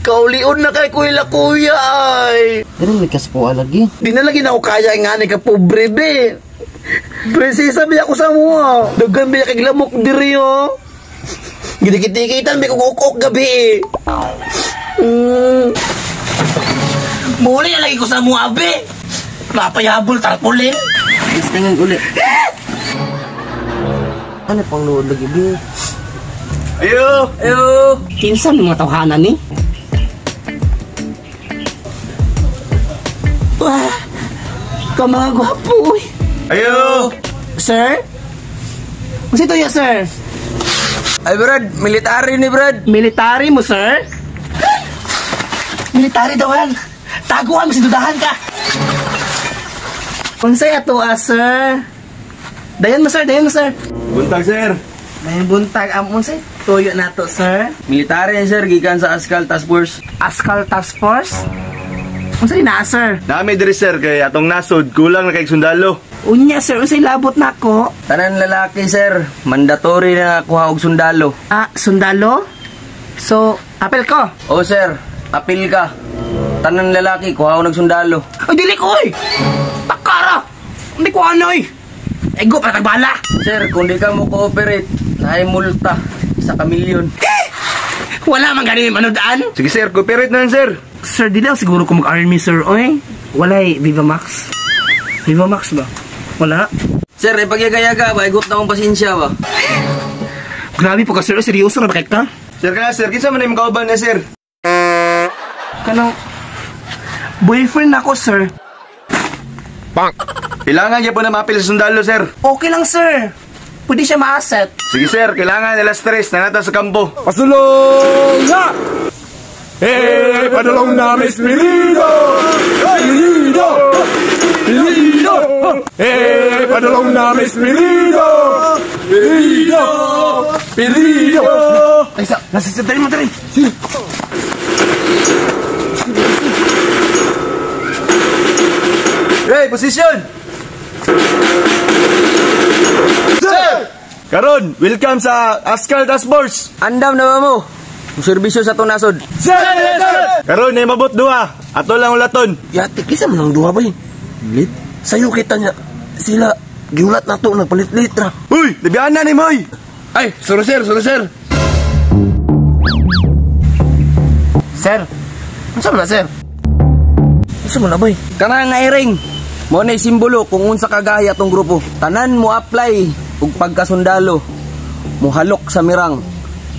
Kaulion na kay kuya kuya ay. Pero may kaskuha lagi. Di na lagi na ako kaya nga ni ka pobre be. Prinsesa biya ko sa mo. Daghan biya kay lamok diri oh. Gidikit-dikitan bi kog ukok gabi eh. Muli na lagi ko sa mo abe. Napayabol tarpaulin. Tingin uli. Ano pang luod lagi bi? Ayo, ayo. Kinsa ni mga tawhana ni? Wah, ka mga gwapo. Ayo. Sir? Unsa to ya, sir? Ay, brad, military ni brad. Military mo, sir? Military daw yan. Taguan mo, sindudahan ka. Unsay ato, ah, sir? Dayon mo, sir. Dayon mo, sir. Buntag, sir. May buntag. Unsay tuyo na to, sir? Military, sir. Gikan sa Askal Task Force. Askal Task Force? Unsay na, sir? Nami diri, sir, kay atong nasod kulang na kay sundalo. Unya, sir, unsay labot nako? Tanan lalaki, sir. Mandatory na kuha og sundalo. Ah, sundalo? So, apel ko? O, sir. Apil ka. Tanan lalaki, kuha og sundalo. Ay, dili ko, oy! Takara! Hindi ko ano, oy! Ego, para tagbala! Sir, kung di ka mo cooperate, naay multa. 1 milyon. Eh! Wala man ganin manudaan. Sige, sir. Cooperate na lang, sir. Sir, di lang siguro ko mag-army, sir, oy. Walay, Viva Max. Viva Max ba? Wala. Sir, ipagyaga-yaga ba? Igot na akong pasensya ba? Grabe po ka, sir. Seryoso na ba ka? Sir, ka, sir. Kinsa man yung kauban na, sir? Kanang boyfriend ako, sir. Bang! Kailangan niya po na maapil sa sundalo, sir. Okay lang, sir. Pwede siya ma-asset. Sige, sir. Kailangan nila stress. Nanata sa kampo. Pasulong na! Hey, padulong na, Miss Pilido! Pilido! Pilido! Hey, padulong na, Miss Pilido! Pilido! Pilido! Ay, sa, nasa sa dali mo, dali! Sige! Hey, position! Sir! Karon, welcome sa Askal Task Force! Andam na ba mo? Serbisyo sa tunasod. Sir! Sir! Karon, na mabot duha. Ato lang ulaton. Yati, kisa man ang duha ba eh? Lit? Sayo kita niya. Sila, giulat na to, nagpalit-lit na. Uy! Labihan na ni Moy! Ay, sorry sir, sorry sir. Sir, unsa man na sir? Unsa man na boy? Kana nga iring. Mo na simbolo kung unsa kagaya tong grupo. Tanan mo apply ug pagkasundalo. Muhalok sa mirang.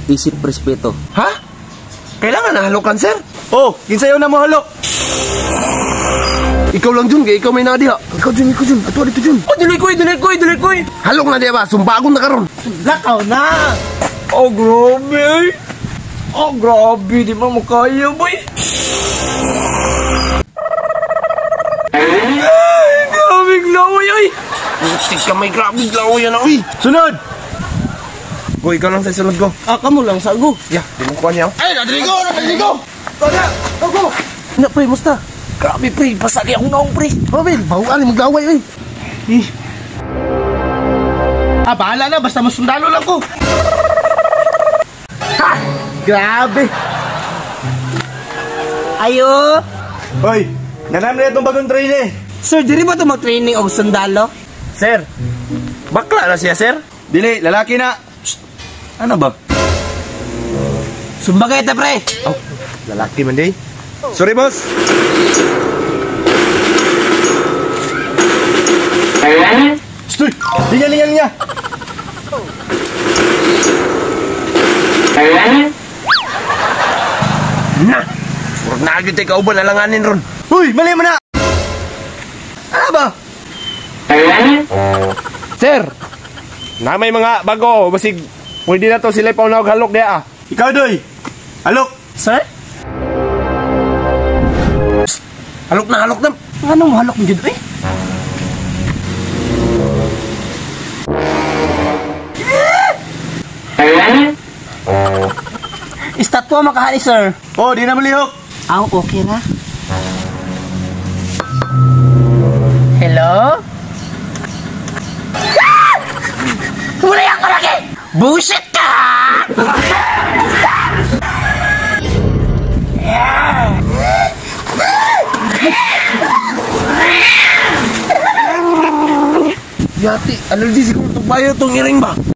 Isip respeto. Ha? Kailangan na halokan, sir? Oh, kinsayo na mo halok? Ikaw lang Jun, kay ikaw may nadiha. Ikaw Jun, ikaw Jun. Ato dito Jun. Oh, dili ko, dili ko, dili ko. Halok na diha ba? Sumbagon na karon. Lakaw na. Oh, grabe. Oh, grabe, di ba mo kaya, boy? Ay, grabe glaway ay. Butik ka may grabe glaway na uy. Sunod. Go, ikaw lang sa sunod ko. Ah, kamo lang sa go. Ya, di mo kuha niya. Ay, nadali ko, nadali ko. Go na, go go. Na pre, musta? Grabe pre, basagi akong naong pre. Robin, bahuan ni maglaway oy. Eh. Ah, bahala na, basta masundalo lang ko. Ha! Grabe. Ayo. Hoy, nanam na itong bagong train eh. Sir, diri ba ito mag-training og sundalo? Sir, bakla na siya, sir. Dili, lalaki na. Shh. Ano ba? Sumbagay ta, pre. Oh, lalaki man di. Sorry, boss. Stoy! Linya, linya, linya! Na! Murag na gyud tay kauban alanganin ron. Uy, mali mo na! Ano ba? Sir, na may mga bago, basig pwede na to sila paunawag halok diha ah. Ikaw, Doy! Halok! Sir? Psst, halok na, halok na. Anong halok mo dyan, eh? Estatwa makahali, sir. Oh, di na malihok. Ah, okay na. Hello? Ah! Wala yung kalaki! Bullshit ka! Yati, allergy siguro tong bayo tong iring ba?